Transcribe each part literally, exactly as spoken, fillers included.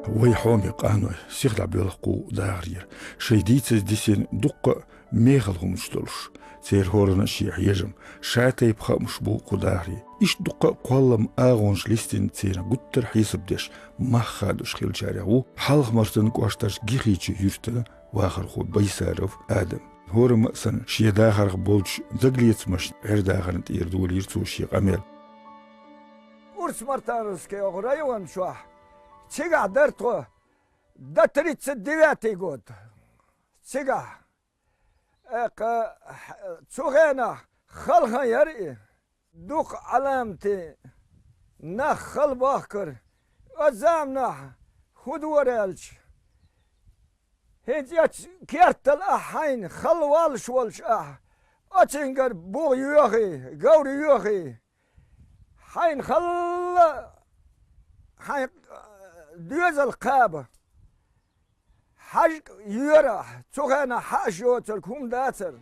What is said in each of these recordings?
Вай хьоме къаной, сихдӀа боьлху кху дахарера. Шайн дийцаза дисина дуккха а мехала хӀуманаш долуш, церан хӀоранна а шен хьежам, шатайпа хаамаш бу кху дахаре. Иштта дуккха а кхоллам агӀонаш листина церан гуттар а хьесап деш, мах хадош хиллачарех ву Хьалха-Мартан кӀоштарчу Гихичу юьртан вахархо Байсаров Адам. ХӀорамма а санна, шен дахарх болчу дагалецамашна Ӏер-дахарна тӀера долийра цо шен къамел. Урс-Мартановский район чохь цигахь дара тхо, до тридцать девятый год. Цигахь. Экха, цу хенахь халханера и. Дукха Ӏаламате нах хала бахкара. Оцу заманахь хӀун дора аьлча, хӀинца оцу кертал ахь хьайна хала валлаш волчу ахь, оцуьнгара бух йоьхий, говр йоьхий, хьайна хала, хьайн доьзал кхаба. ХьаьжкӀа йоьрахь, цу хенахь хьааш йоцург хӀума дацара.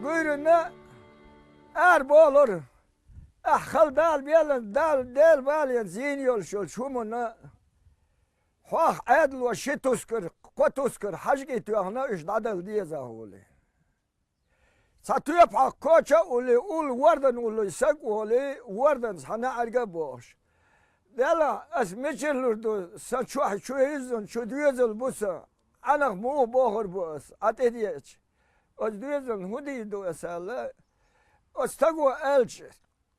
Гуйранна ара бохура, ахь хала Дала белан, Дала Дела бален зийна йолуш йолчу хӀуманна. Хьох Ӏедало ши тускар, кхо тускар хьаьжкӀий тоьхна уьш дӀадала деза хьули. Цхьа тоьпа хьокху коча а улли, уллу вордан уллуй саг а волий, ворданца хьан наӀарга а бохуш. Делахь, ас мичара лур ду, сан чохь чу йиззина, чу доьзал бу сан, Ӏанах муха бохур бу ас, Ӏа тӀедеъча? Оцу доьзална хӀун дийр ду ас аьлла, оцу стаго аьлча,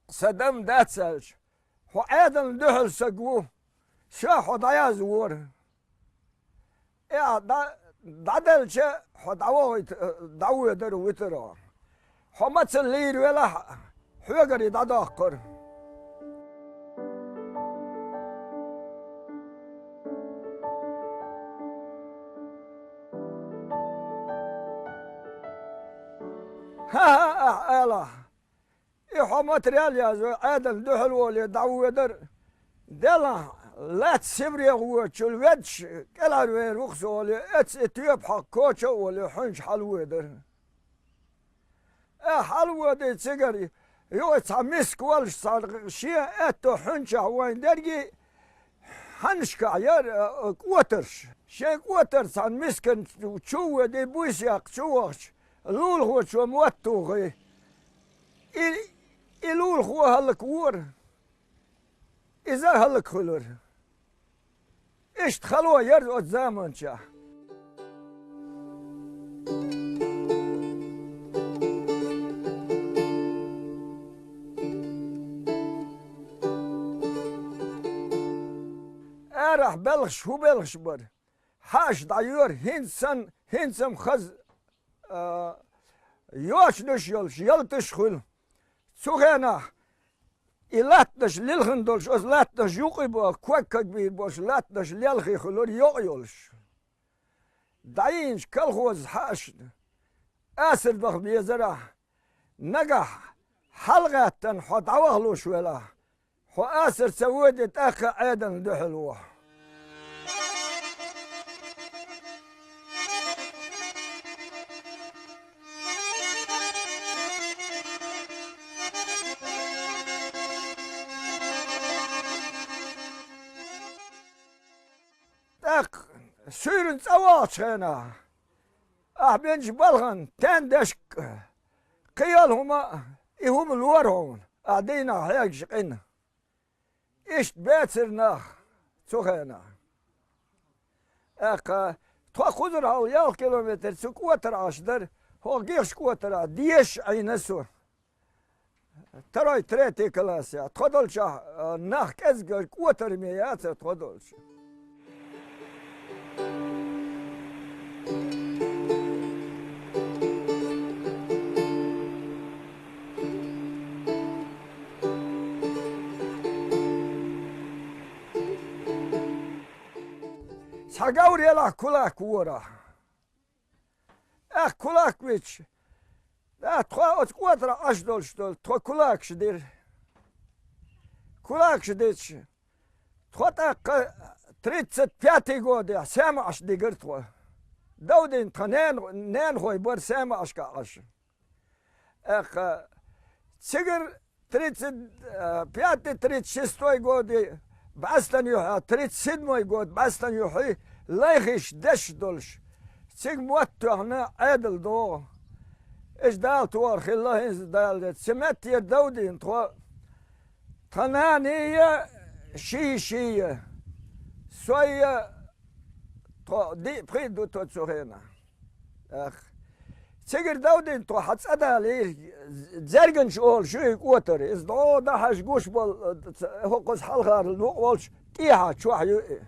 сан дам дац аьлча, хьо Ӏедална дуьхьал саг ву, ша хьо дӀаяза вора. Э, дӀа-, дӀаделча, хьо дӀавохуьйту, дӀавоьдура вуьтур хьо. Хьо мацалла лийр велахь а, хьоьгара и дӀадоккхура. ХӀан-хӀа, ахь алахь. И хьо материал язйо, Ӏедална дуьхьал волий дӀавоьдура. Делахь, лаьцна Сибрех воьдучул веддаш кӀелхьарвер ву-кх со олий, эцца и тоьпа хьокху коча а волий, хьуьнчу хьалавоьдура. Э, хьалавоьдий цигара, юха цхьа миска волуш цхьа шен аьтто хьуьнчахь вайн дерг, хьаннашкахь яра, э, кӀотарш. Шен кӀотар цхьана мискана чу а воьдий, буьйса яккха чу а вахча, лулахочо мотт тухий. И, и лулахо хӀаллаквора. Иза а хӀаллакьхуьлура. Иштта хало яра оцу заманчохь. Арахь белхаш, хӀун белхаш бара? Хьааш дӀайора, хӀинца санна, хӀинца-м хаза, а, йочанаш йолуш, ялташ хуьлу. Цу хенахь и латтанаш лилхина долуш, оцу латтанаш юкъе боху, ког-ког бийр болуш латтанаш лелхий хуьлура йокъа йолуш. ДӀайийначу колхоза хьаашна асар баха безарахь, нагахь хьалагӀаьттина хьо дӀавахалуш велахь, хьо асар ца воде, тӀаккха Ӏедална дуьхьал ву хьо. ТӀаккха суьйранна цӀа вахчу хенахь, ахь бинчу балхана тен дешка кхин йолу хӀума а, и хӀума лора хьуна, ахь дийнахь хьегаш къина. Иштта бецира нах цу хенахь. ТӀаккха тхо кхузара хьалха ялх километр цу кӀотара Ӏаш дара, хӀокху Гихчу кӀотарахь дешаш Ӏийна со. Второй, третий классехь. Тхо долчохь, а, нах кӀезгара кӀотарме яцара тхо долчу. Цхьа говр елахь кулак вора. Ах, кулак вича, да, тхо оцу кӀотарахь Ӏаш долуш долу, тхо кулакаш дира. Кулакаш дича, тхо тӀаккха тридцать пятый годехь Сема Ӏаш дигира тхо. Давдин тхан нен-, ненахой бара Сема Ӏашка Ӏаш. Аха, цигара тридцать пятый, тридцать шестой годы бӀаьстан юхьа, тридцать седьмой год бӀаьстан юхьи, лайхиш деш долуш, цига мотт тоьхна Ӏедал догӀу. Эш Дала тохар хилла хӀинца Дала де. Цеметтера Давдин тхо, тхан нанийя, шийшийя, сойя, тхо диъ пхи ду тхо цу хенахь. Ах. Цигара Давдин тхо хьан цӀа далийра, Зерганча олуш ю и кӀотар. Иза дӀо дахьаш гуш болу, хӀокхуза хьалхара лукъ волчу тӀехьа чохь ю и.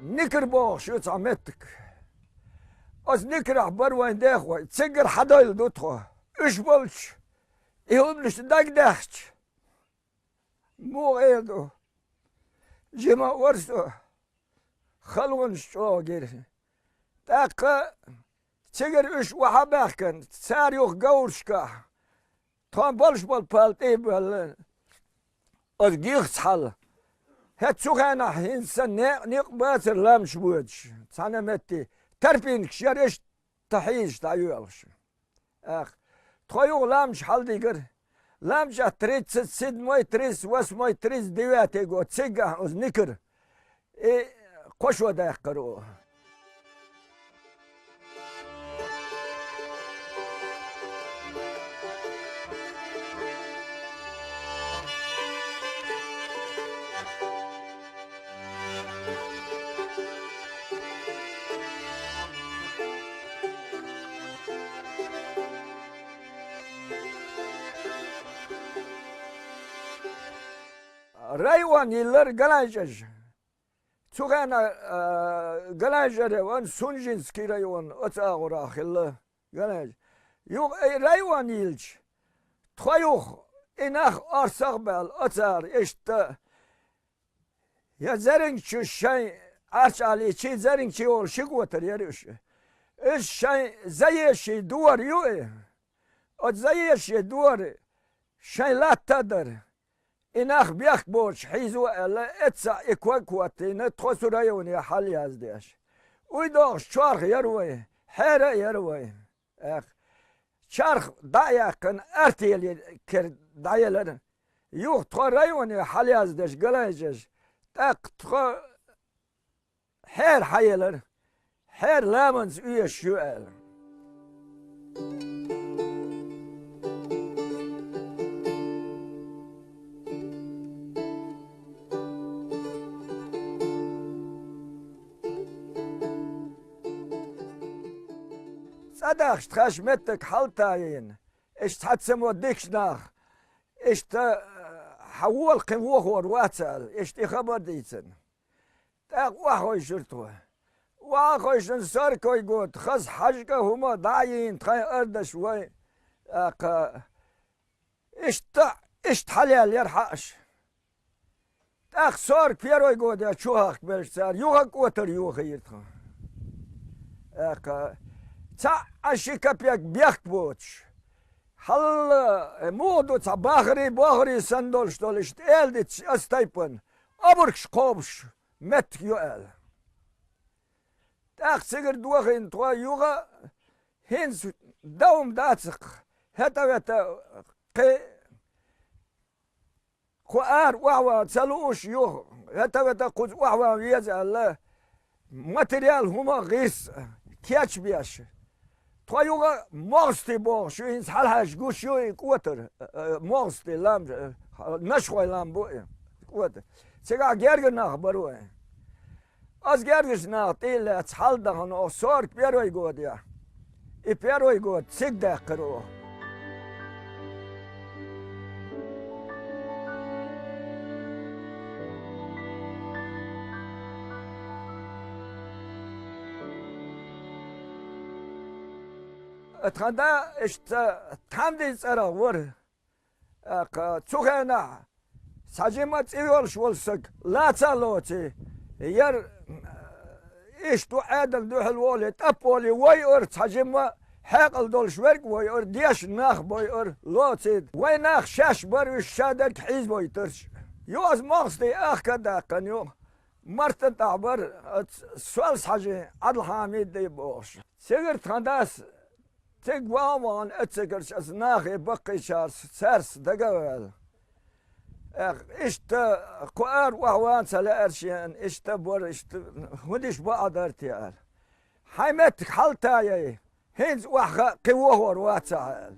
Никар бохуш ю цхьа меттиг. Оцу Никарахь бара вайн дехой, цигара хьадойла ду тхо. Уьш болчу, и хӀуманаш дагадехча, муха эр ду, жима а вара со, халонаш чӀогӀа гира. ТӀаккха цигара уьш охьа а баьхкина, цара юха говрашкахь, тхо болуш болу пал тӀе а баьлла, оцу гихца хьала. ХӀета цу хенахь хӀинца сан некъ никъ бацара ламаш боьдуш, цхьана метте тарпинкаш яра иштта хьийзаш дӀайоьлхуш. Ах, тхо юха ламаш хьаладигара. Ламаш а тридцать седьмой, тридцать восьмой, тридцать девятый год, цигахь оцу Никара. И кхо шо даьккхира оха. Район йиллара Галайчежа. Цу хенахь, а, Галайжере ван Сунжинский район оцу агӀора хилла Галайжа. Юха и район йилча, тхо юха и нах орцах а баьлла, оцара иштта я зеррингчу шайн Ӏарчалийчий, зеррингчий олу ши готар яра уьш. Уьш шайн Заеший дора ю и. Оцу Заеший дора шайн латта а дара. И нах бехк боцуш хьийзо аьлла, эццахь и ког а хӀоттийна, тхо цу районе хьал яздеш. Уй дохуш чорх яра вай, хьера а яра вай. Эх, чарх дӀа а яьккхина, артели кер дӀаелара. Юха тхо районе хьал яздеш Галайжеш, тӀаккха тхо хьера хьаелара, хьера ламанца оьшуш ю аьлла. ЦӀа дахча тхаьш меттиг хьалатайина, иштта цхьацца мо дикачу нах, иштта, хьан вола кхин вохор вац аьлла, иштта и хабар дийцина. ТӀаккха охьахевшира тхо. Охьахевшина сорокой год, хаза хьаьжкӀа хӀума дӀа а йийна тхайн ардаш вай, тӀаккха иштта, иштта хьалаяьлла яра хьааш. ТӀаккха сорок первый годехь чу хахка белча цара юха а кӀотар йохийра тхо. ТӀаккха цхьаъ а ши капек бехк боцуш, хьалла, муха ду цхьа бахарий, бохарий санна долуш долу иштта эладиташ ас тайпана, обаргаш кхобуш меттиг ю аьлла. ТӀаккха цигара дохийна тхо юха а, хӀинца дан хӀума дац-кх, хӀета-вета кхин кху ара охьаван ца лууш юха, хӀета-вета кхуза охьаван веза аьлла, материал хӀума а гӀирс кечбеш. Тхо юха а МогӀсти бохуш ю, хӀинца хьалахьаьжча гуш ю и кӀотар, э, э, МогӀсти лам, э, Нашхой лам бу и кӀотар. Цигахь гергара нах бара вай. Ас гергачу наха тӀе а лаьцна хьал дахана оха сорок первый годехь. И первый год цига даьккхира оха. Тхан да иштта Тхьамдин цӀарах вара. ТӀаккха цу хенахь цхьа жима цӀе йолуш волу саг лаца а лоций, яра Иштта ду Ӏаьдал дуьхьал воле, тӀаппа воле, вай ора цхьа жимма хьекъал долуш верг а вай ора, дешна нах а вай ора, лоцийта. Вай нах шаьш бара уьш шадерг хьийзавайтарш. Юха аса Мохсте ахка а даьккхина ю. Мартан тӀехь бара, оцу Сол-Схьажин Ӏадал-Хьамид а бохуш. Цигара тхан дас цига ваха а вахана, оццагарчу аса нахе баккхийчарца, цаьрца дага а ваьлла. Эх, иштта кху ара охьаван ца лаьара шена, иштта бара, иштта хӀун диш бу Ӏа дара те аьлла. Хьайн меттиг хьалатаяй, хӀинца охьахаа кхин вохор вац ахьа аьлла.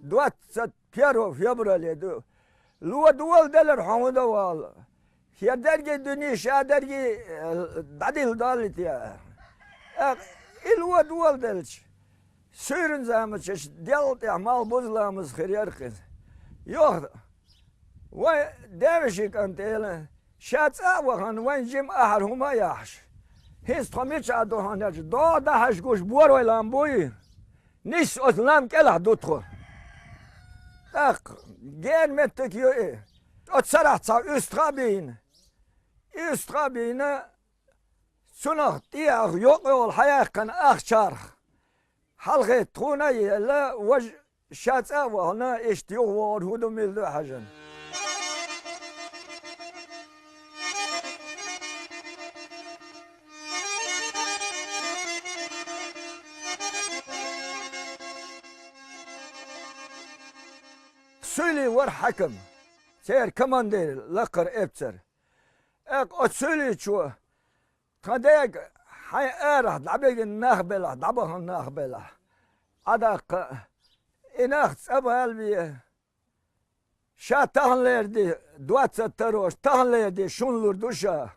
Двадцать первого февраля ду. Ло доладелира хьуна вала. Хер дерриге дуьне ша дерриге, э, дӀадилла доллий те? Э, и ло доладелча, суьйранна заманчаш делла тӀехь малх буза ламаз хир яра кхин. Йоха, вайн девешин кӀант элира, ша цӀа а вахана, вайн жима ахьара хӀума а яхьаш. ХӀинца тхо мичахь ду хьуна аьлча, догӀа дӀахьажа гуш борой лам буй? Нисса оцу лам кӀелахь ду тхо. ТӀаккха гена меттиг ю и. Оцу сарахь цхьа уьстагӀ а бийна. И уьстагӀ а бийна, цунах тӀехьа йокъа йолу хьаяьккхина ахчарх. Хьалхе тхуна а елла, важа ша цӀа а вахана, иштта юхавогӀура хӀун ду мила ду хьаьжна. Суьйли вара хьаькам, церан командир, лакхара эпцар. ТӀаккха оцу суьйличо: «Тхан дега, хьайн арахь дӀабигина нах белахь, дӀабахана нах белахь, Ӏадаккха, и нах цӀа бала бе. Ша таханлера де, двадцать второго, таханлера де шуна лур ду ша».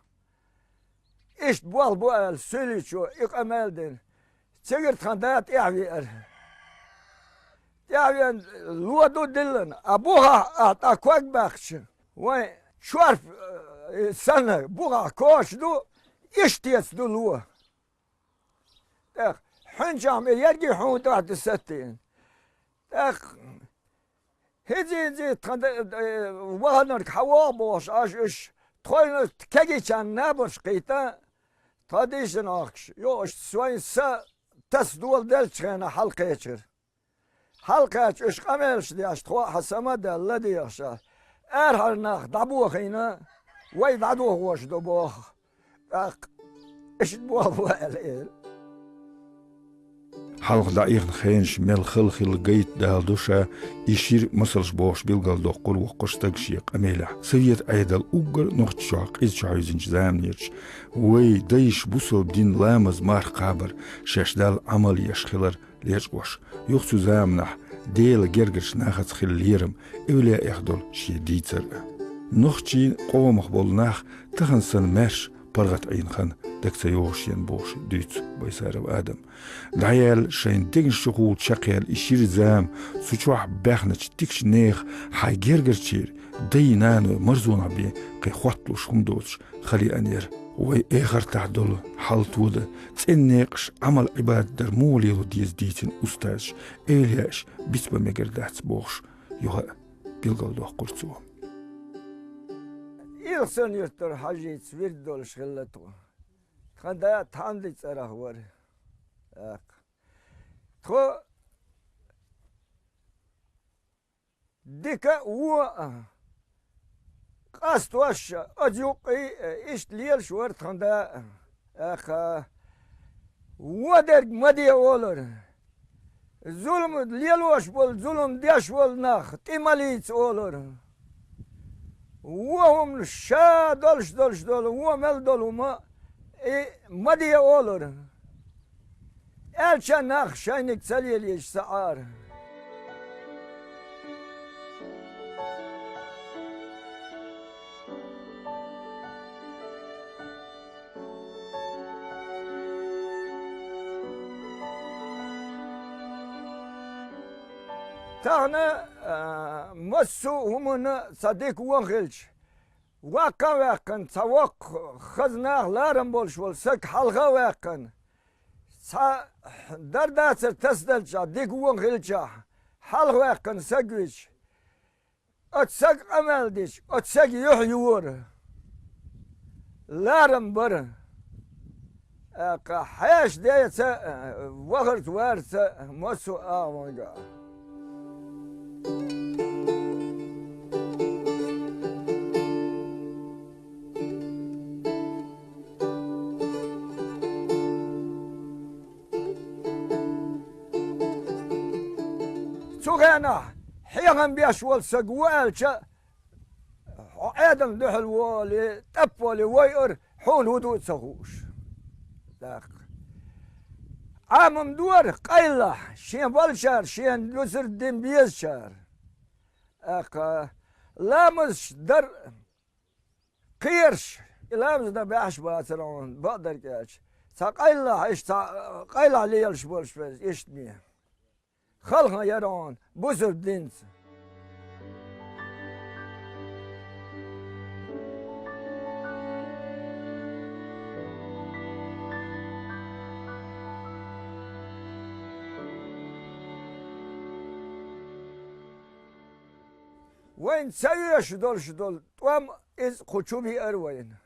Иштта болх бу аьлла, суьйличо и къамел а дина. Цигара тхан да тӀаьхьавеара. ТӀаьхьавеана, ло ду диллина, а бухахь а тӀаккха ког баьккхича, вайн чорпа, э, санна, бухахь коча ду, иштта теца ду ло. ТӀаккха хьуьнчахь ма ерриге хьуна тӀехь ду саттийна. ТӀаккха хӀинца-хӀинца тхан д-, д-, ваханарг хьан вогӀу бохуш Ӏаш уьш, тхойна кегийчарна набарш кхийтта, тхан дийшина ахкаш, йо, аша сайн са таса доладеллачу хенахь хьалакхечира. Хьалакхаьчча уьш къамелаш деш, тхо а хьан сама а даьлла, ладегӀаша, арахьара нах дӀабохийна, вай дӀадохош ду боху. ТӀаккха иштта болх бу аьлла эр. Хьалха дӀаихна хенаш мел хала хилла гайта даладо ша, и шира масалш бохуш билгалдоккхура воккхачу стага шен къамелехь. Совет Ӏедал уггар нохчийчохь къиза чухьуьйзинчу заманерчу вай дайша бусалба дин, ламаз, марха кхабар, шаьш Далла Ӏамал еш хилар лечкъош. Юха цу заманахь Делан гергарчу нахаца хилла лерам, эвлаяэх долу шен дийцар а. Нохчийн къомах болу нах тахана санна маьрша паргӀат Ӏийна хан дага ца йогӀуш ен бохуш дуьйцу Байсаров Адам. ДӀаяьлла шайн дегнаш чухула чекхъяьлла и шира зама, цу чохь баьхначу дикачу нехан, хьайн гергарчеран, дай-наной марзонах бен кхин хотталуш хӀума доцуш хала еана яра. Вай эхартахь долу хьал тодан, цӀена некъаш Ӏамал-Ӏибадат дар муха лело деза дийцина устазаш, эвлаяаш биц бан мегар дац бохуш, юха а билгалдоккхура цо. Илхсан-Юьртара Хьажийца вирд долуш хилла тхо. Тхан да Тхьамди цӀарах вара. ТӀаккха тхо дика а, вон а къастош, оцу юккъе а иштта лелаш вара тхан да а. ТӀаккха вон дерг ма де олура. Зулам лелош болу, зулам деш волу нах тӀе ма лийца олура. Вон хӀума ша долуш долуш долу, вон мел долу хӀума и ма де олура. Аьлча нах шайниг ца лелийча ца Ӏара. Тахана, а, массо а хӀуманна цхьа дика вон хилча, ваккха а ваьккхина, цхьа воккха хаза нах ларам болуш волу саг хьалха а ваьккхина, Цхьа дар дацар тасаделчахь, дика вон хилчахь, хьалхаваьккхина саг вича, оцу сага къамел дича, оцу сага юьхь йора. Ларам бара. ТӀаккха хьаьша деца, вахарца, варца, массо а агӀонга. Цу хенахь хьехам беш волу саг ву аьлча, хьо Ӏадам дуьхьал волий, тӀап волий, войур, хьуна хӀун ду а ца хууш. ТӀаккха Ӏамам дора къайлахь, шен болчара, шен дуьсур дин безачара. ТӀаккха ламазаш дар кхераш, и ламаз дан баьхьаш бацара хьуна, бакъдерг аьлча. Цхьа къайлахь, иштта цхьа къайлахь лелаш болуш беза, иштта ме. Халхана яра хьуна, бусурба динца. Вайна ца оьшуш долуш долу тӀом иза кху чу биара вайна.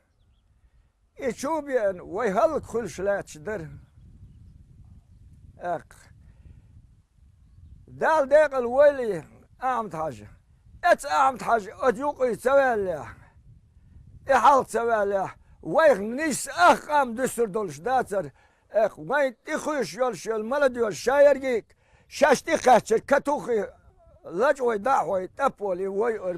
И чу а беана, вай хӀаллакьхуьлуш лаьтташ дара. ТӀаккха Далла декъала войла и Ахьмад-Хьажа. Эцу Ахьмад-Хьажа оцу юкъе ца ваьллехь, и хьалха ца ваьллехь, вайх нийсса ах къам дуьсур долуш дацара. Эх, вайн тӀе хуьйшуш йолуш йолу маладоьжаш ша ерриге а шаьш тӀе кхаьчча, катуххе лачкъой, даьхой, тӀап волий, войур.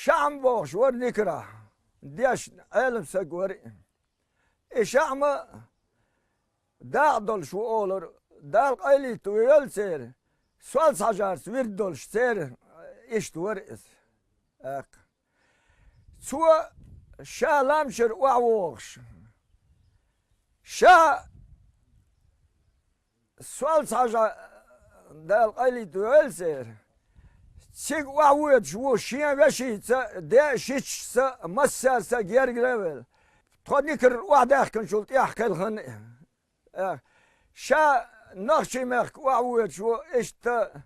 ШаӀма бохуш вара Никарахь, дешна Ӏелам саг вара и. И ШаӀма дакъа долуш ву олура, Дала къайле войла церан, Солц-Хьажарца вирд долуш церан иштта вара иза. ТӀаккха цо ша лам чуьра охьавогӀуш, ша Солц-Хьажа, Дала къайле войла церан, цига охьавоьдуш ву шен вешица, ден шичашца, массаьрца гергара а велла. Тхо Никар охьадаьхкинчул тӀаьхьа кхелхина а. Э, ша Нохчийн мехка охьавоьдуш ву иштта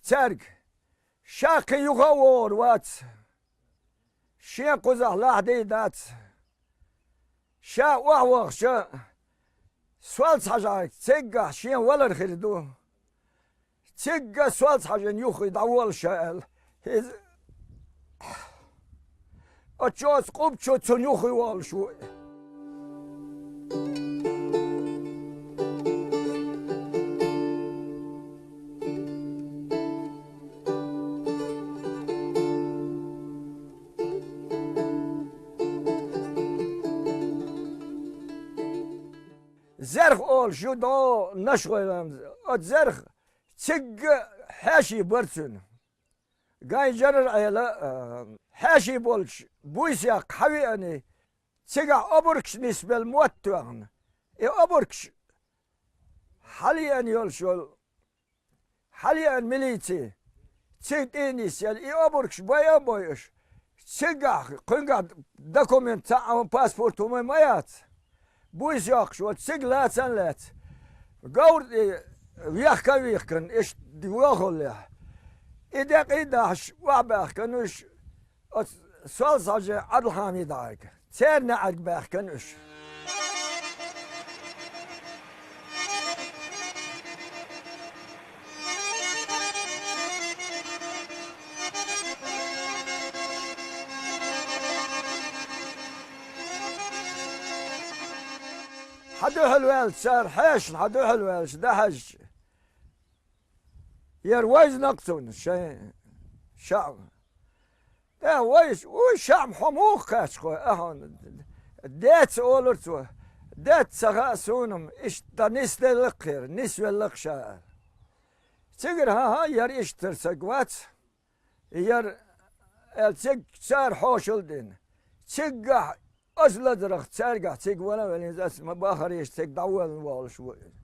цаьрга. Ша кхин юха а вогӀур вац. Шен кхузахь лахьдий дац. Ша охьавахча, Солц-Хьажа циггахь шен валар хир ду. Цигга Солц-Хьажин юххе дӀаволуш ша аьлла. Иза оцу чоцу къубба чу цунна юххе волуш ву. Зерх олуш ю дӀо Нашхойламза. Оцу Зерх цигга хьаьший бара цуьнан. Гай-Жарар Ӏела, а, хьаьший болчу буьйса яккха хьан веаний, цигахь обаргаш нисбелла мотт тоьхна. И обаргаш хьалеана йолуш йолу, хьалеана милици, цига тӀе а нисъелла, и обаргаш байа а бойуш, цигахь кхуьнгахь документ цхьаъ а, паспорт хӀума а ма яц. Буьйса йоккхуш волу цига лаца а лаьцна, говра тӀе вехка а вихкина, иштта вохаллехь. И декъий а дахьаш, охьабаьхкина уьш оцу Солц-Хьажин ӀадалхьамидӀарга. Церан неӀарга баьхкина уьш. Хьан дуьхьал ваьлча, цара хьешна хьан дуьхьал ваьлча, дӀахьаьжча, яра вайза накъ цунна шайн ШаӀма. ТӀаккха вайша, вуй, ШаӀма, хьо муха кхаьчна хой, ахьа? Деца, олура цо. Деца ца хаьа суна-м, иштта нисделла кхера, нисвелла-кх ша аьлла. Цигара, хӀан-хӀа, яра иштта саг вац, яра, аьлла, цига цара хьошалла дина. Цигахь Оцу лазарах цаьргахь цига ван а веллинза, аса ма бахарийша цига дӀавоьллина волуш ву иза.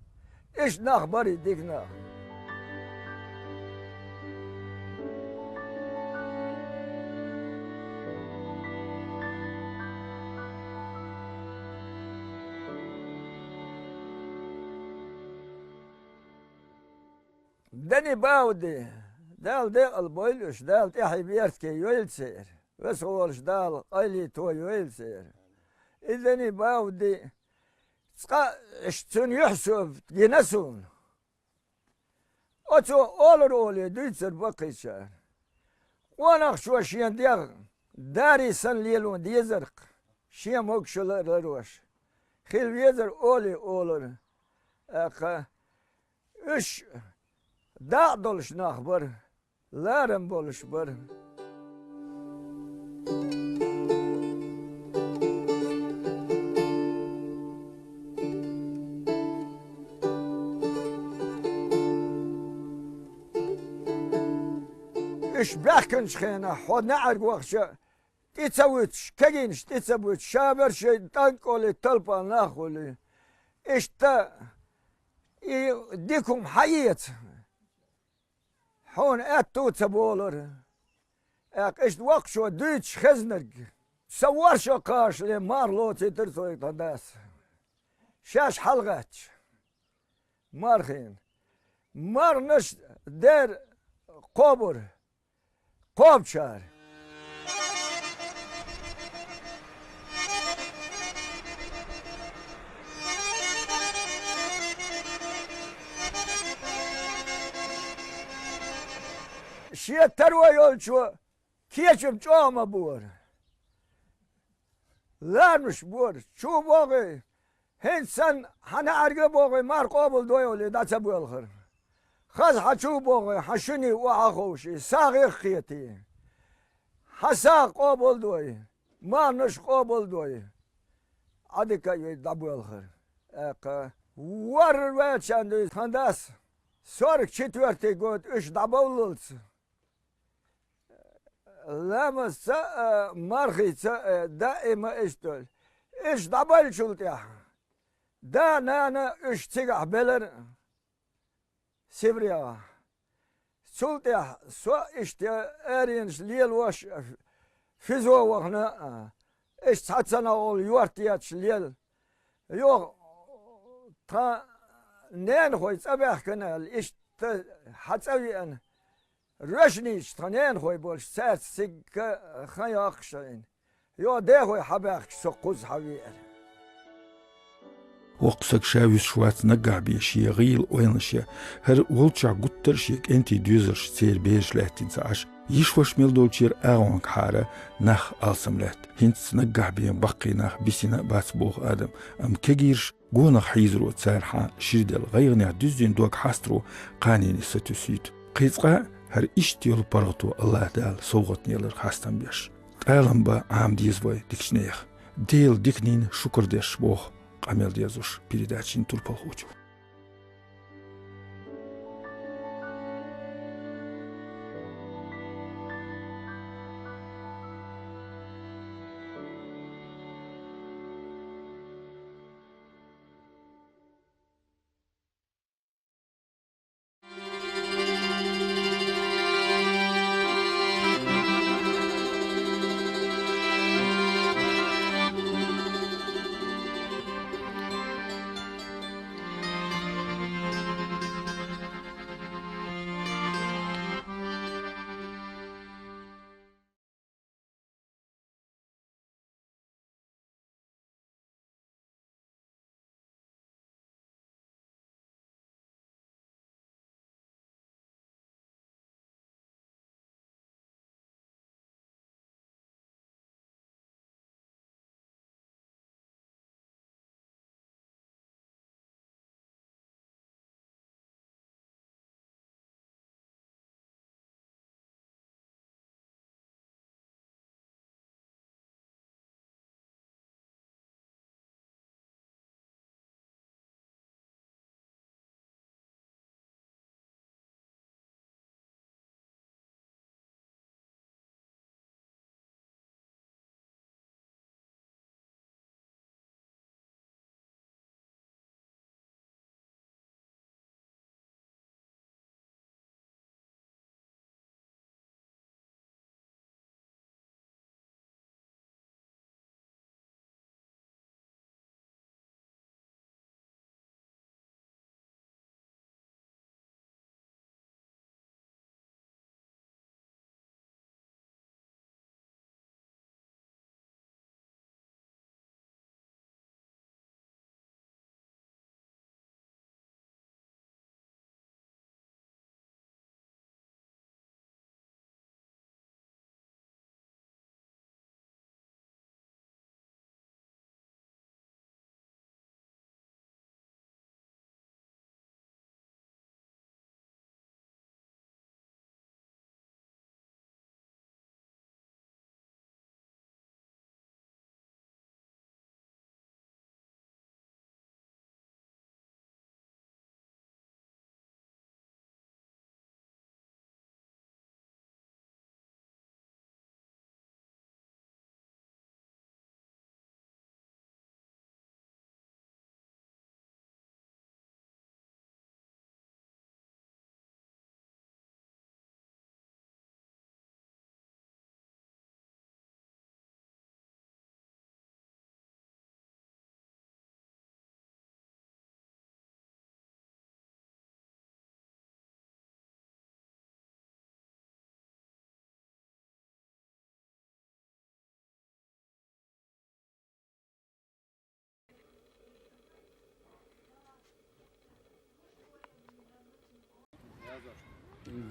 Иштта нах бара и дика нах. Дани Бауди, Дала декъал бойла уьш, Дала тӀаьхье беркате йойла церан. Весхолаш Дала къайле то йойла церан. И Дани Бауди, цкъа а цуьнан юьхь-сов гина суна. Оцо олар олий дуьйцура баккхийчара. Къонахчо шен дегӀ дарий санна лело дезар-кх, шен могашалла а ларош. Хила везар олий олар. ТӀаккха уьш дакъа долуш нах бара. Ларам болуш бара. Уьш баьхкинчу хенахь хьо неӀарга вахча, тӀе ца вуьтуш, кегийнаш тӀе ца буьтуш, шаберш шайн тӀанкӀоле талпа нах хуьлий. Иштта и дика хӀума хьаэца. Хьуна аьтту а ца болура. ТӀаккха иштта воккхачо дуьйцуш хезнарг, сан ворхӀ шо кхачале марха лоцуьйтура цо тхан дас. Шаьш хьалагӀаьттича мархина. Марханаш дера кхобура кхобучара. Шен таро йолчо кечам чӀогӀа ма бора. Лармаш бора, чу богӀий, хӀинца санна хьан неӀарга а богӀий, марха къобалдой олий, дӀа ца боьлхура. Хаза хьан чу богӀий, хьан шуьне охьа а ховший, сагӀа а кхетий. Хьан сагӀа къобалдой, марханаш къобалдой, Ӏадика а йой дӀабоьлхура. ТӀаккха ворхӀ ваьлча дуьйцу тхан дас, сорок четвёртый год уьш дӀабовллалц, ламазца а, мархица а даима иштта долу. Уьш дӀабаьллачул тӀаьхьа да-нана уьш цигахь белара Сибрехахь. Цул тӀаьхьа со иштта аренаш лелош, физо вахана а, иштта цхьацца нагӀолла йорта етташ лела. Юха тхан ненахой цӀа баьхкина аьлла, иштта хьан цӀа веана, Рожнийчу тхан ненахой болуш, цаьрца цига хан йоккхуш Ӏийна. Йо, дехой хьабаьхкича, со кхуза хьан веара. Воккха саг ша вуьсуш вац наггахь бен шен гӀийла ойланаш ян, хӀара волчохь гуттар а шен кӀентий доьзалш церан бераш лаьттина ца Ӏаш, йиш-ваша мел долчеран агӀонгахьара нах алсам лаьтта. ХӀинца наггахь бен баккхий нах бисина а бац боху адам, амма кегийраш гонах хьийзаро цара хьан ширделла гӀайгӀанех дуьззина дог хьастаро кханене сатуьйсуьйту. Кхин цкъа а хӀара иштта йолу паргӀато АллахӀ Дала совгӀатна ялар хастам беш. ТӀалам бан Ӏама деза вай дикачу нехан. Делан диканийн шукар деш боху къамел дезуш передачин турпалхочо.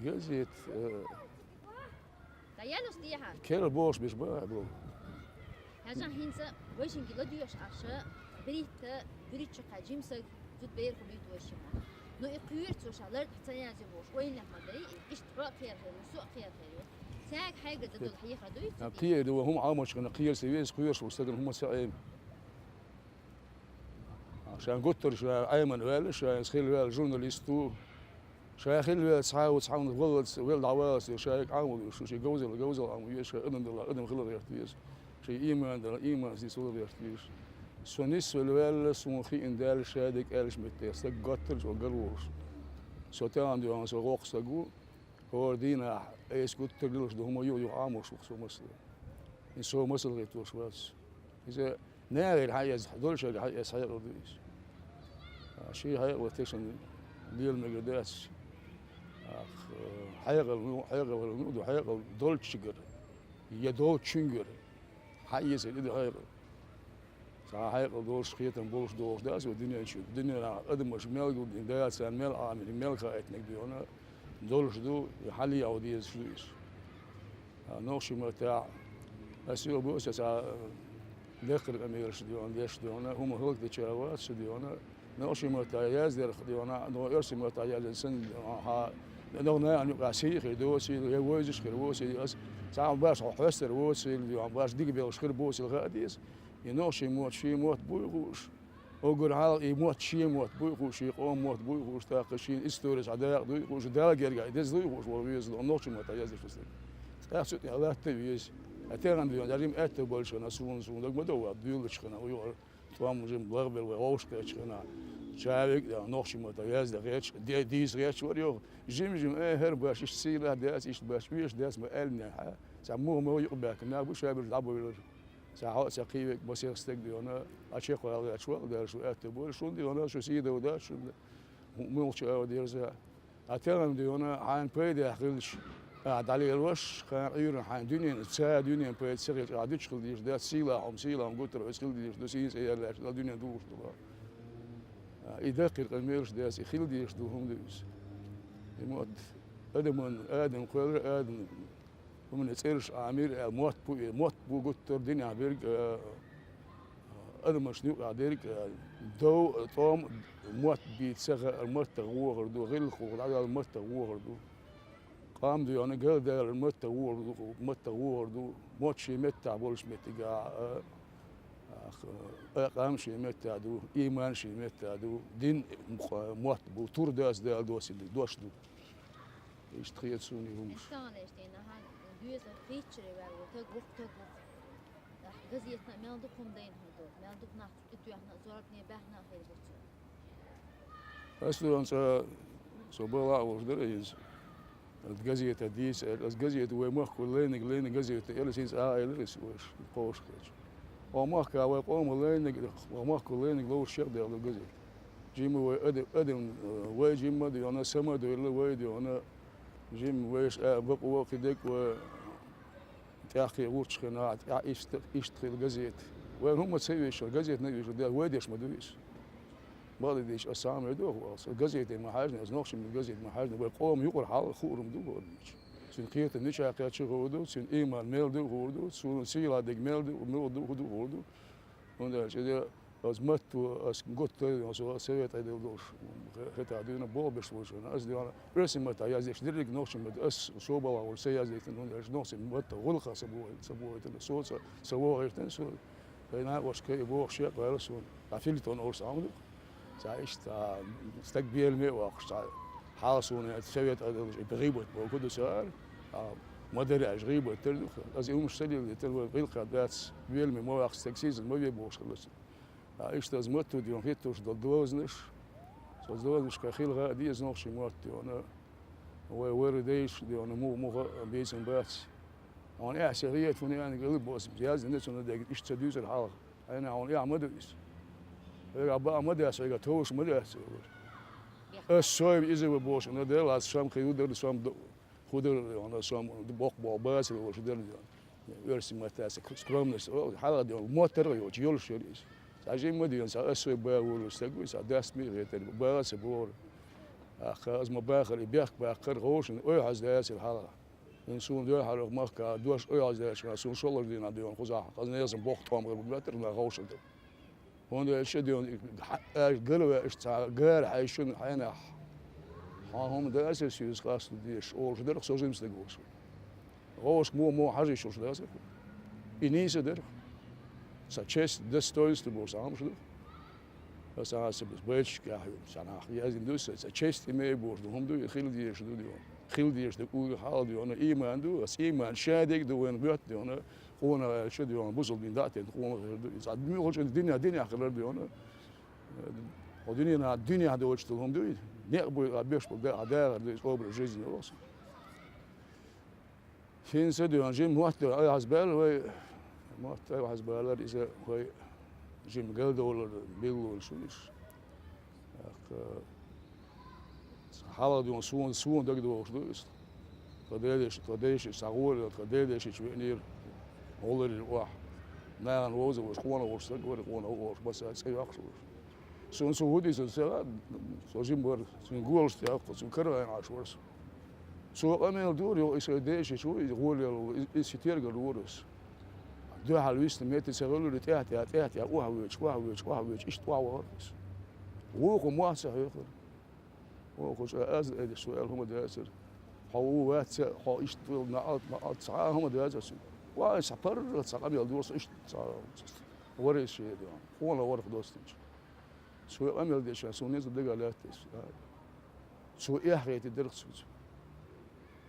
Газет, э, ДӀаяьлла уж дехьа? Керла бохуш беш бан а бу. Хьажа, хӀинца вайшинга ладоьгӀуш Ӏаш, берхӀитта, берхӀитта чу кхаьчна жима саг зуда бер хӀу буьйцу вайшимма. Ну, и кхоьру цо ша лартӀехь ца язъе бохуш, ойнах ма дай, иштта хьо а кхерхьийр ву, со а кхерхьийр ву. Цаьрга хьайгара дан долу хьехар ду иза? Кхера ду, хӀума Ӏамочхана кхера ца веза, кхоьруш волу стагана хӀума ца Ӏема. Шайн гуттар а ша Ӏеман ваьлла, шайн хилла ваьлла журналист ву. Ша хилла ваьлла цхьа а ву, цхьа а ву, валлалц, вел дӀаваллалц, ша Ӏамал веш, шен говзалла, говзалла Ӏамал веш, ша адам дала, адам хила гӀерта веза. Шен ийман дала, ийман сица вала гӀерта веза. Со нисвелла ваьлла, суна хиъна даьлла, ша дерг аьллачу меттехь, стаг гуттар а чӀогӀа гар волуш. Со тахана дуьхьал, со воккха стаг ву, хӀора дийнахь, айса гуттар а лелаш ду, хӀума юха-юха Ӏамош ву со масала. И со масала хӀиттош вац. Иза нахера хьан эза, долчуьра хьан эза хьекъал ду иза. А, шен хьекъал тешан лела мегар дац. Ах, хьекъал, ну, хьекъал, ну, ду хьекъал долчуьнгара. Я долчуьнгара. Хьан эзар и ду хьекъал. Цхьа хьекъал долуш, кхетам болуш догӀуш дац вай дуьнен чу. Дуьненахь адамаш мел гулдина, дацарна мел Ӏамина, мел хаийтинарг дуьйна долуш ду, и хьале а дезаш ду иза. А, нохчийн маттахь, ас юха бу аса цхьа деккхара къамелаш дуьйна, деш дуьйна, хӀума хӀаллакдечара вац шу дуьйна, нохчийн маттахь яздерх дуьйна, но оьрсийн маттахь яздина санна дуьйна, хьан, нах нахана юкъахь сий хир доцийла, я вевзаш хир воцийла, ас цхьа баш хьо хьоьстар воцийла дуьйна, баш дика белхаш хир боцийла хаа деза. И нохчийн мотт шен мотт буй хууш, уггар хьалха и мотт шен мотт буй хууш, шен къоман мотт буй хууш, тӀаккха шен историс а дакъа дуй хууш, Дала гергахь и деза дуй хууш, вала веза нохчийн маттахь яздеш ду стаг. Цкъа цу тӀехь латта веза. А тахана дуьйна, жима аьтто болчу хана, суна, суна даг ма до ван, дуьйлачу хана, юкъара тӀом жима лагӀбелла вай вовшахкхетчу хана. Чавиг а нохчийн маттахь язда гӀерташ, де-, дийца гӀерташ вара юха. Жим-жим, э, хӀара баш, иштта сийлахь дац, иштта баш, оьшуш дац ма аьллинехь, цхьа муха-муха юкъабаьхкина нах бу, ша берш дӀабовлар. Цхьа хьо а, цхьа кхин верг масех стаг дуьйна, а чекхвала гӀерташ вала, Дала шу аьтто бойла, шун дуьйна, шу сийдо дац, шун муьлхачу ала дерза. А тахана дуьйна, хьайна пайда хилча, а, дӀалелош, кхана Ӏуьйранна хьайна дуьнен, ца дуьнен пайда ца хилча, а, дуьтуш хила дезаш дац, сийлахь хӀума, сийла хӀума гуттар а хила дезаш ду, сийна цӀе яьллачу, Дала дуьнен духуш ду. А, и даккхира къамелаш дац, и хила дезаш ду хӀума ду иза. И мотт адаман, адам кхоьллира, адам хӀумане цӀераш Ӏамийра аьлла, мотт бу и, мотт бу гуттар а динехь берг, а, адамашна юкъахь дерг, а, дов, тӀом, мотт бийца ца хаар маттах вохар ду, гӀиллакхо дӀадала маттах вохар ду. Къам дуьйна гал далар маттах вохар ду, маттах вохар ду, мотт шен меттахь болчу меттигахь, а, а, а, къам шен меттахь ду, ийман шен меттахь ду, дин, м-, мотт бу, тур дац Дала доцийла дош ду. Иштта хета суна и хӀумаш. Тахана эшна хьан доьзал хийцчаре ваьлла волу таг ву-кх, таг ву-кх. Ахь газетна а мел дукха хӀума дайна хир ду, мел дукха нах цу тӀе тоьхна а, зорбане баьхна а хир бу цо. Ас дуьйна цкъа со бала а волуш дара иза. Аса газета дийца аьлла, аса газета вай махкахула лайниг, лайниг газета аьлла, хӀинца а элира аса вайша, кхочушхочу. Оха махкахь вай къоман лайниг, оха махкахула лайниг ловзуш чекхдаьлла ду газета. Жимма вай адам, адам, вай жимма а дуьйна, сама а дуьйла, вай а дуьйна, жимма вайша а бакъо а кхидерг а вай тӀаьххе гӀурташ хина, тӀаьхьа иштта, иштта хила газета. Вайна хӀумма ца везаш, газетана а везаш, дела вай деш ма ду иза. Бакъдерг дийцича, аса схьа а ма доху, аса газете ма хьаьжна, аса нохчийн газете ма хьаьжна, вай къоман юкъара хьал хуур ма ду бохург дийцича. Цуьнан кхетам мичахь кхетча а хуур ду, цуьнан ийман мел ду а хуур ду, суна сийлахь дерг мел ду, муха ду, хӀун ду а хуур ду. ХӀунда аьлча, и де, аса матто, аса гуттар а, со совет Ӏедал долуш, хӀетахь дуьйна болх беш волчу хенахь, аса дуьйна оьрсийн маттахь яздеш дерриг нохчийн маттахь, аса собалгӀа волуш ца яздайтина, хӀунда аьлча нохчийн маттахь гӀуллакхах ца бохуьйту, ца бохуьйтина, соца ца вогӀуьйтина, со, вайн накъосташка и бохуш шекъ ваьлла суна. Ткъа фельетон олуш цхьа хӀума ду-кх. Цхьа иштта, а, стаг беламе а воккхуш, цхьа хьал суна совет Ӏедалш и гӀийбат бохург ду ца ара, а, ма-дарра аьлча гӀийбат тера ду-кх. Аса и хӀумаш ца леладитира, вай гӀиллакхах дац, беламе ма ваккха стаг, сийсаз ма ве бохуш хилла цо. А иштта аса матто дуьйна хӀиттош долу дозанаш, цу дозанашкахь хила хаа деза нохчийн мотт дуьйна. Вай вара дайша дуьйна муха-муха а бийцина бац. Хьуна эхь ца хета, хӀунда аьлла, гӀилла босса яздина цунна дерг, иштта ца дуьйцура хьалха. Хьайна хьуна эхь ма ду иза. Хьоьгахь баа ма дац, хьоьгахь товш ма дац, ца вара. Ас сой иза ва бохуш, хӀунда дела, аса сом кхин ду дара, сом ду-, хӀун дара, хьуна сом боккха болу бацара волуш дара. Оьрсийн маттахь аса скромность олу, хьалха дуьйна, мотт тера йолчу йолуш яра иза. Цхьа жимма дуьйна, цхьа ас сой бан волуш стаг ву, цхьа дас ма хетара, бан ца бохура. ТӀаккха аз ма бахар, и бехк баккхар, гӀовшан ойхьаз дацар хьалха. Ин суна дуьхьал махка дош ойхьаз дацар, суна шолгӀа дийнахь дуьйна кхузахь, аз несан боху тӀом гӀар бу беттара на гӀовшан ду. ХӀунда аьлча дуьйна, хьа-, аьш гала ваьш цхьа гара хьайшун хьенахь. Хьан хӀума дацар соьца къасту деш, олуш дара со жимстаг волуш. ГӀовшка мо-мо хьажийчуьрш дацара. И нийса дара. Сан честь, достоинство боху сан хӀумаш ду. Аса аса байташкахь ю, сан нах яздина ду, сан, сан честь имею бохуш ду, хӀума ду, и хила дезаш ду, ду. Хила дезаш ду, угӀа хьал ду, ана иман ду, аса иман шадерг ду, вайн бетта ду, ана къонах аьлча ду, ана бусалба дин дӀа а тен къонах хир ду. Иза муьлхачу динехь, динехь хилар ду, ана. Хьо дуьненахь, дуьненахь доцуш долу хӀума ду, и некъ буй, а беш болу да, а дагӀар ду, иза образ жизни олу аса. Хин са дуьйна жима мотт ойхьаз баьлла вай, мотт ойхьаз балар иза вай жима галдовлар билгалонаш ву иза. ТӀаккха хьалха дуьйна суна, суна дагадогӀуш ду иза. Тхан дедеш-, тхан дешаш схьагӀолийла, тхан дедешича веанера гӀоларий охьа. Нахана вовза волуш, къона волуш стаг вара, къона волуш, масала, цӀе йоккхуш волуш. Суна цо хӀун дийцина ца хаьа, со жима вара, цуьнан голаш тӀе йоккху, цуьнан каравайн Ӏаш вара со. Цо къамел дора, йо, и сайн дешича ву, и гӀоле волу, и, и ситергал вора аса. Дуьхьал висна метте ца хилла, тӀаьхьа-тӀаьхьа, тӀаьхьа-тӀаьхьа, охьавоьдуш, охьавоьдуш, охьавоьдуш, иштта охьавахара аса. Вукхо мохь ца хьоькхура. Вукхо чӀа аз а айдеш, цо аьлла хӀума дацара. Хьо ву вац а, хьо иштта ву, наӀалт, маӀалт, цхьа а хӀума дацара цуьнан. Ва, аса паргӀат цхьа къамел дора со, иштта цхьа вара иза шен, къона варх достинчу. Цо къамел деча, суна еза дагахь лаьтта иза. Цо эхь хетий дара цуьнца.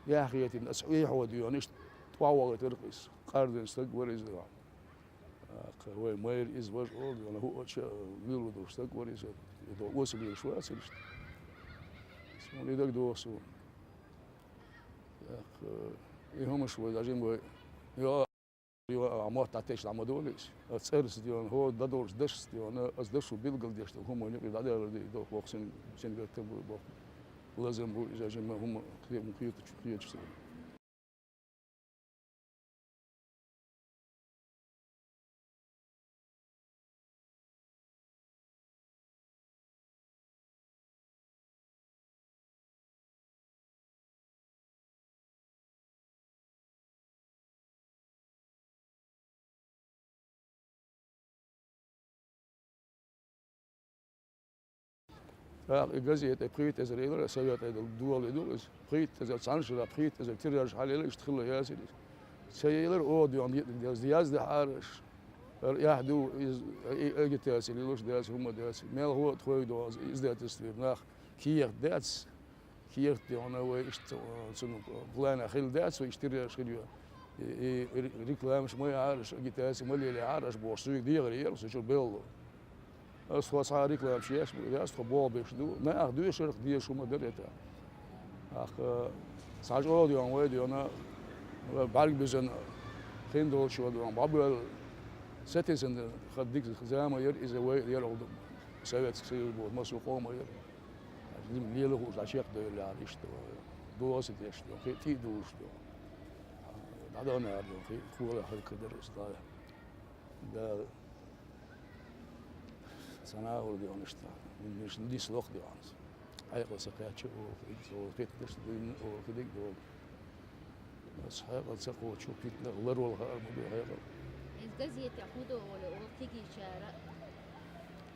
Эхь хетийна, аса эхь хьо дуьйна, иштта тӀаьхьа вахийтара иза. Къардина стаг вара иза. Кху вай майра иза важа олу, вана хӀуъача вуьйлур долуш стаг вара иза. И до осалийраш вацара иштта. Суна и дагадогӀу суна. ТӀаккха, и хӀумаш вай, дажим вай. Йо, йо, а мотт дӀатешна ма долу иза. А цӀерца дийна, хӀора дӀадолчу дашца дийна, аса дашо билгалдеш долу хӀума юкъе дӀадаьлла ду, и долу боху син, син гатта бу, боху. Лазам бу иза, жима хӀума кхе-, кхетачу, кхетачу сина. ТӀаккха и газета пхийтта эзар йилира, совет Ӏедал дола и ду иза. Пхийтта эзар, цхьана шарахь пхийтта эзар тираж хьалйелира, иштта хилла яздира иза. Ца йилира оха дуьхьал язда, язда хьара аша. Ара эхь ду, иза, и агитаци лелош дац, хӀума дац. Мелхо а тхойга догӀу, издательствера нах кехат дац. Кехат дехьана вай иштта, э, цунна планехь хилла дац, вай иштта тираж хир ю. И, и ре-, рекламаш ма яхьара аша, агитаци ма лелаяхьара аша бохуш, суьйга дехар яра, со чуьра белло. Аса тхо цхьа а рекламаш еш ма яц, тхо болх беш ду. Нах доьшурх дезаш хӀума дара это. ТӀаккха, э, цхьа чӀогӀа дехьана вай дехьана, вай бӀаьрг бизина хин долчо дехьана, бӀабоьлла сатесна хаддиг зама яра иза вай яра Советский Союз боху, массо а къома яра. Лела хууш дӀа чекхдевлла яра иштта, доза деш ду, кхин тӀе а дулуш ду. ДӀадаханара ду, кхин кхола хӀаллакдара аса, да. Да. Сан агӀор ду иштта. Ниш, нислох ду аса. Хьекъал ца кхаьчча, оха, ца оха, кхетадеш дуьйна, оха, диг ду. Аса хьекъал ца кхочу, питанах ларвала хаар ма ду хьекъал. Иза газетехь хӀун до олу, олу кегийчара,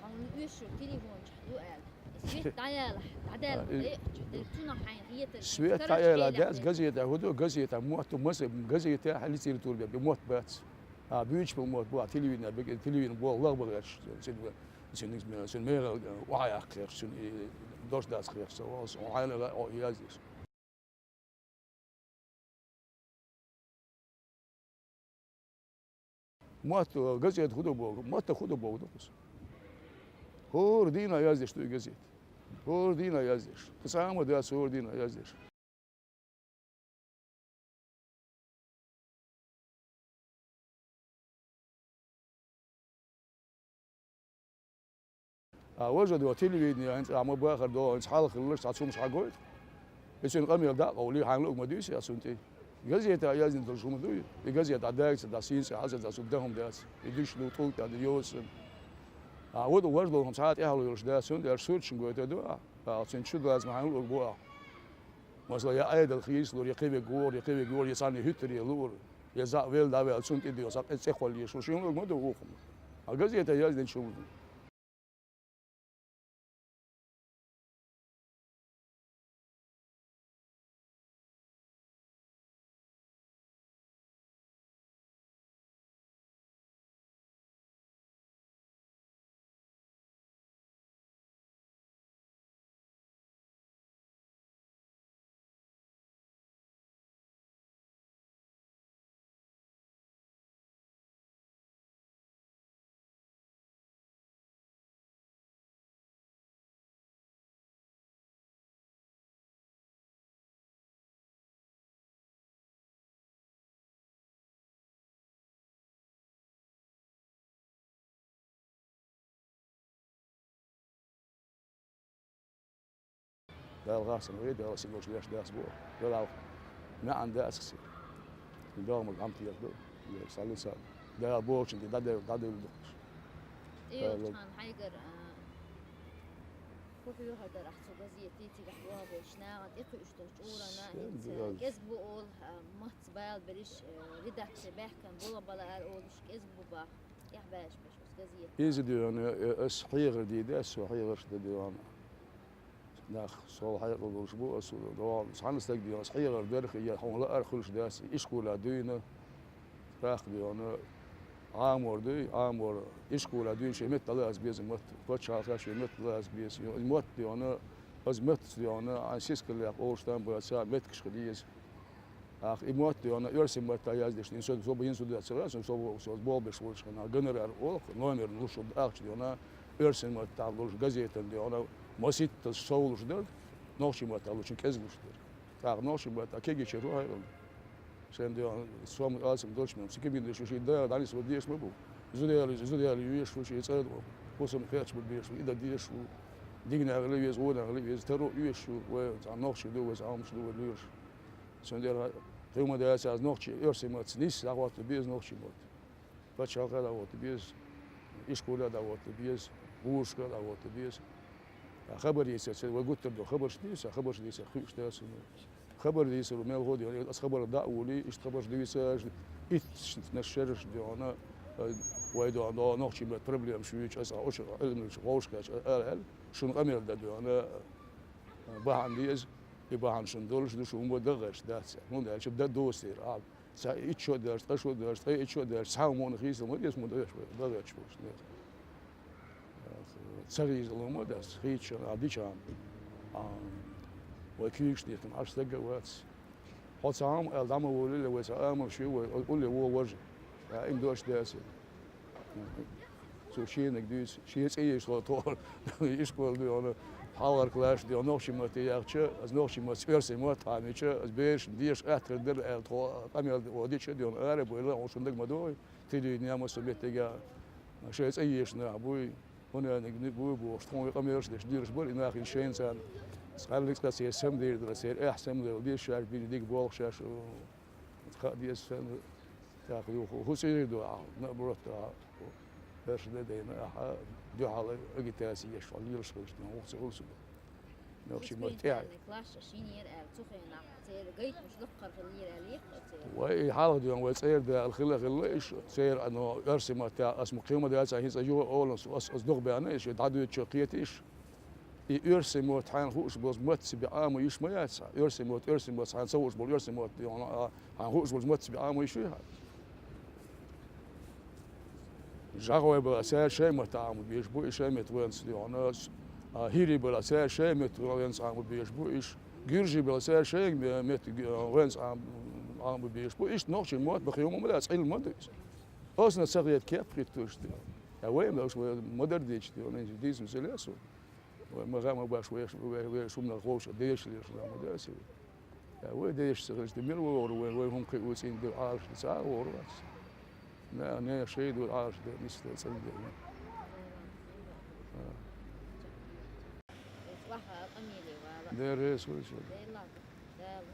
хьуна оьшуш телефончехь ду аьлла. Свет дӀаяла, дӀадаьлла, а, и, э, цунах хьайна хетар, свет дӀаяла дац, газетехь хӀун ду, газетехь мотт ду, маса, газетехь литература бен, бен мотт бац. А, буьйцуш болу мотт бу, а, телевидение бен, телевидение болу лах бан гӀерташ, цуьнан, цуьнан, цуьнан мегар, э, охьаяккха гӀерташ, цуьнан и дош дац гӀерташ, со, со, хьайна, о, яздеш. Мотт, э, газета хӀун ду боху, мотта хӀун ду боху ду кхуза. ХӀора дийнахь яздеш ду и газета. ХӀора дийнахь яздеш. Кхин цхьа а ма дац хӀора дийнахь яздеш. А важа до телевидение, хӀинца а ма бахар до, хӀинца хьалха хилларш цхьа цумаш хьагойту. И цуьнан къамел дӀа а къовлий, хьайна луъург ма дуьйцу ас цунна тӀе. Газета яздина долуш хӀума дуй? И газета дӀа дагца, дӀа сийца, хьаза дӀа цу дахам дац. И дуьш ду, тӀулг тӀе ду, йоцу. А вот важа долу хӀума цхьа а тӀаьхьа луйла дац, цуьнан аьлча суьрташна гойту ду а. Цуьнан чу дазма хьайн луъург бу ахь. Масала, я Ӏедал хийцалур, я кхин верг вогӀур, я кхин верг вогӀур, я цхьанна хӀуьттаре луъур, я зӀе велла дӀаваьлла, цунна тӀе доьгӀна, цхьа кӀезиг цӀе кхолла езаш, шен луъург ма ду вукху. А газета яздинчул Дала гӀазкхи вай, Дала синош леш дац боху. Дала маьӀна дац аса. ДогӀмаг Ӏамтех ду. Дала схьалуца. Дала бохучун тӀе дӀадевлла, дӀадевлла дукхаш. Дала. Тхан хьайгара, а, хӀун хьоьхур дара ахь цу газете, цигахь боху болчу нахана тӀекхуьуш долчу чкъурана, хӀинца кӀезиг бу олу, а, мацца бала берриш, а, редакция баьхкина болх бала ара олуш, кӀезиг бу боху, тӀехь баьржа берш оцу газете. Иза дуьйна, э, ас хьехар дийр дац, со хьехарш дан дуьйна. Нах сол хьекъал долуш бу, ас цхьана стаг дуьйна, ас хьехар дара, я хьуна лаар хуьлуш дац, ишколехь дуьйна, тӀаккха дуьйна, Ӏамор дуй, Ӏамор ишколехь дуьйна шен метта лаза беза мотт, пачхьалкхехь шен метта лаза беза. И мотт дуьйна, ас меттаца дуьйна, ан сискал лаьпа олуш там баца, меттигаш хила еза. Ах, и мотт дуьйна, оьрсийн маттахь яздеш, ин со, со, ин со дац, со, со, со болх беш волчу хенахь, гонорар олу, номер луш ахча дуьйна, оьрсийн маттахь луш, газетан дуьйна, маситтаза совлуш дара, нохчийн маттахь лучун кӀезиг луш дара. ТӀаккха нохчийн маттахь кегийчара хьо хьайгӀан. Шен дуьйна, сом алсам долчу мем, цига бин деш, ши да, дӀанис ван деш ма бу. Зудаьлла, зудаьлла йоьш ву, ши цӀа, хӀусам кхечбу беш ву, и дан деш ву. Дигнахь ле веза, вонахь ле веза, таро оьш ву, вай, цхьа нохчий ду, вай, цхьа Ӏамаш ду, вай лоьш. Цундела хьума дац аз нохчий, оьрсийн матца нисса дӀахӀотта беза нохчийн мотт. Пачхьалкхе дӀахӀотта беза, ишколе дӀахӀотта беза, вузашка дӀахӀотта беза. Ткъа хабар йийцар, ца вай гуттар ду, хабарш дийца, хабарш дийца, хуьйш дац хӀума. Хабар дийцар, мел гӀо ду, аса хабар дӀа а волий, иштта хабарш дийцаш, иттанаш шераш дуьйна, вай дуьйна, нохчийн мотт проблемаш юьйцуш, аса оцу Ӏилманчу вовшахкхетча, ала аьлла, шуна къамел дан дуьйна, бахьана деза, и бахьана шуна долуш ду, шу хӀума дан гӀерташ дац. ХӀунда аьлча дан доцу дера, а, цхьа итт шо а даьлча, ткъа шо а даьлча, ткъе итт шо а даьлча, цхьа хӀума хӀунда хийцало ма деза, хӀума дан гӀерташ волуш дера. Ца хийцало ма дац, хийцича а дича а. А, вай куьйгаш дехкина Ӏаш стаг а вац. Хьо цхьа хӀума аьлла дӀа ма волийла, вай цхьа амалш ю, вай улле вогӀу важа. Ткъа и дош дац. Цо шениг дуьйцу, шен цӀе йиш хьо тхо ишкол дуьйна, хьалхара класс дуьйна, нохчийн матте яхча, аса нохчийн матца оьрсийн мотт хьамича, аса берашна деша атта хир дара аьлла, тхо къамел дича дуьйна, ара а бевлла, хьуна шуна дага ма догӀий, телевидение а, массо а меттиге а шайн цӀе езаш нах буй, хӀунаниг буй бохуш, тхуна къамелаш деш дийраш бара, и нах шайна царна, цкъа а церан самадийр дара, церан эхь самадийр дара, шаьш бина дика болх шаьш, Хаа деза сан, тӀаккха ю, хӀу-, хӀу цӀийр ду ахьа, наоборот, ахьа, перша де дайна, ахьа, дуьхьал агитаци еш, хьо лелаш хилча, хӀу ца хуьлу сан. Нохчийн мотт тӀехь. Принципиальный класс шина яра аьлла, цу хенахь церан гайтамаш лакхара хила яра аьлла, ехкъа церан. Вай, и хьалха дуьйна, вай цӀера даьлла хила, хила иш, церан, но, оьрсийн маттахь, ас ма кхин ма дац, хӀинца а юха оланс, ас, ас духбаьнна иш, дӀадуьйцучо кхета иш. И оьрсийн мотт хьайна хууш болчу матца бен Ӏамо йиш ма яц хьан? Оьрсийн мотт, оьрсийн мотт хьайна ца хууш болу оьрсийн мотт, а, хьайна хууш болчу матца бен Ӏамо йиш ю хьан? ЖӀагӀой бала цара шайн матта Ӏамо безаш бу, и шайн метта вайнца дуьхьал, а, хӀирий бала цара шайн метта вайнца Ӏамо безаш бу, иш гуьржий бала цара шайн метта вайнца Ӏам-, Ӏамо безаш бу. Иштта нохчийн мотт бан хи хӀума ма дац, Ӏилма ма ду иза. Оцунах ца хета кеп хӀиттош ду. Ткъа вай ма, вай ма-дарра дийцича ду, дийца ма ца лесо. Вай ма-, ма баш веш, вай, вай шумнал ховша деш леш ма дац. Я вай деш ца хилча, мила вогӀур вай, вай хӀума кхио цӀийна ду Ӏалаш ца вогӀур вац. На, не, шай ду Ӏалаш ду, нисла цӀийна ду. Дера, рес вуйчу.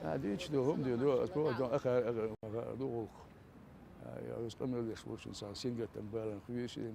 А, дича ду, хӀума ду, ду, ас боху, ду, аха, аха, ду гӀуллакх. А, я, ас къамел деш вуйчун, сан сингаттам балан хуьйсий,